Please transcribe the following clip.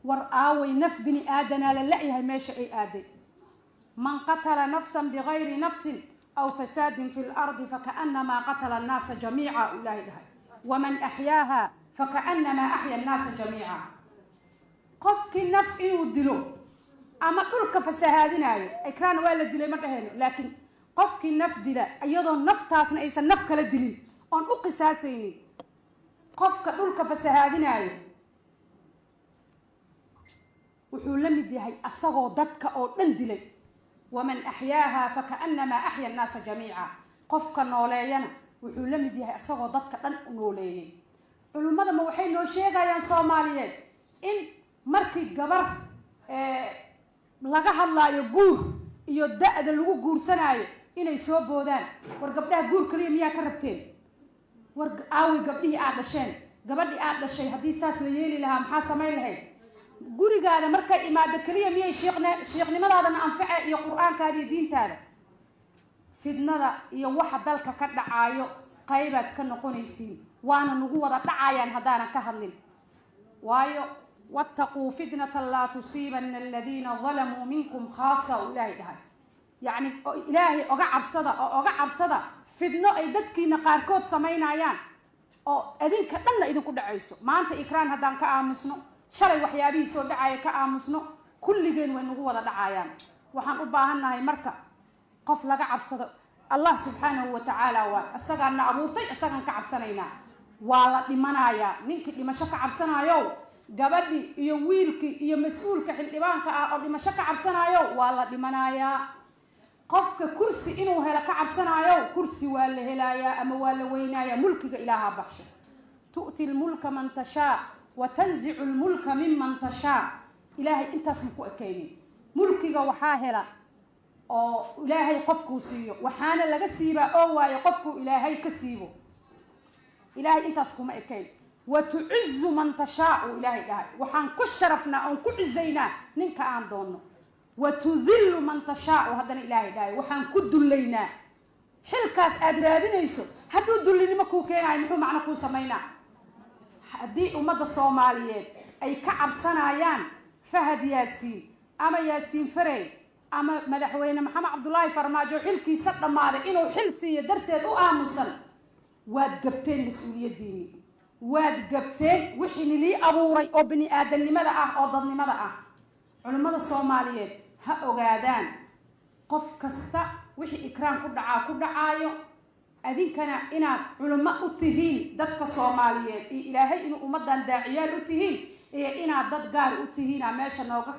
War aaway naf bini aadanaa la la-yahay meesha ay aaday? Man qatala nafsan bigayri nafsin aw fasaadin fi lardi fakaanamaa qatala annaasa jamiica, uu Ilaahay dhahay. Waman axyaaha fakaanamaa axya annaasa jamiica. Qofkii naf inuu dilo ama dhulka fasahaadinaayo, Ikraan waa la dilay ma dhahayno, laakiin qofkii naf dila iyadoo naftaasna aysan naf kala dilin oon u qisaasaynin, qofka dhulka fasahaadinaayo wuxuu la mid yahay asagoo dadka oo dhan dilay. Waman axyaaha fakaanamaa axya annaasa jamiica. Qofka nooleeyana wuxuu la mid yahay asagoo dadka dhan u nooleeyey. Culimmada ma waxay noo sheegayaan Soomaaliyeed in markii gabar laga hadlaayo guur iyo da-da lagu guursanaayo inay soo boodaan? War gabdhaha guur kaliya miyaa ka rabteen? War aawi gabdhihii aad dhasheen? Gabadhii aad dhashay haddii saas la yeeli lahaa, maxaa samayn lahayd? Gurigaada markay imaado keliya miyay shiikhnimadaadana anface iyo Qur-aankaada iyo diintaada? Fidnada iyo waxa dalka ka dhacaayo qaybaad ka noqonaysiin, waana nagu wada dhacayaan haddaanan ka hadlin. Waayo, wattaquu fitnatan laa tusiibana aladiina dalamuu minkum khaasa, uu Ilaahay dhahay. Yacni Ilaahay oga cabsada oo oga cabsada fidno ay dadkiina qaarkood samaynayaan oo adinka dhanna idinku dhacayso. Maanta Ikraan haddaan ka aamusno, shalay waxyaabihii soo dhacaya ka aamusno, kulligeen way nagu wada dhacayaan. Waxaan u baahannahay marka qof laga cabsado, Allah subxaanahu wa tacaala. Waay isagaan na abuurtay, isagaan ka cabsanaynaa. Waa la dhimanayaa. Ninkii dhimasho ka cabsanayo, gabadhii iyo wiilkii iyo mas-uulka xildhibaanka ah oo dhimasho ka cabsanayo, waa la dhimanayaa. Qofka kursi inuu helo ka cabsanayo, kursi waa la helayaa ama waa la weynayaa. Mulkiga Ilaahaa baxsho. Tu'ti lmulka man tashaa wa tanzicu lmulka miman tashaa. Ilaahay intaas ma ku ekeynin. Mulkiga waxaa hela oo Ilaahay qofkuu siiyo, waxaana laga siibaa oo waayo qofkuu Ilaahay ka siibo. Ilaahay intaas kuma ekayn. Wa tucizu man tashaa, uu Ilaahay dhahay. Waxaan ku sharafnaa oon ku cizaynaa ninka aan doonno. Wa tudillu man tashaa, uu haddana Ilaahay dhahay. Waxaan ku dullaynaa. Xilkaas aada raadinayso hadduu dullinimo kuu keenayo, muxuu macno kuu samaynaa? Haddii ummadda Soomaaliyeed ay ka cabsanayaan Fahad Yaasiin ama Yaasiin Farey ama madaxweyne Maxamed Cabdulaahi Farmaajo xilkiisa dhammaaday inuu xil siiyo darteed u aamusan, waad gabteen mas-uuliyaddiini, waad gabteen wixii nilii abuuray oo bini aadamnimada ah oo dadnimada ah. Culimmada Soomaaliyeed ha ogaadaan, qof kasta wixii Ikraan ku dhacaa ku dhacaayo. Adinkana inaad culimo u tihiin dadka Soomaaliyeed iyo Ilaahay inuu ummaddan daaciyaal u tihiin iyo inaad dad gaar u tihiina meesha nooga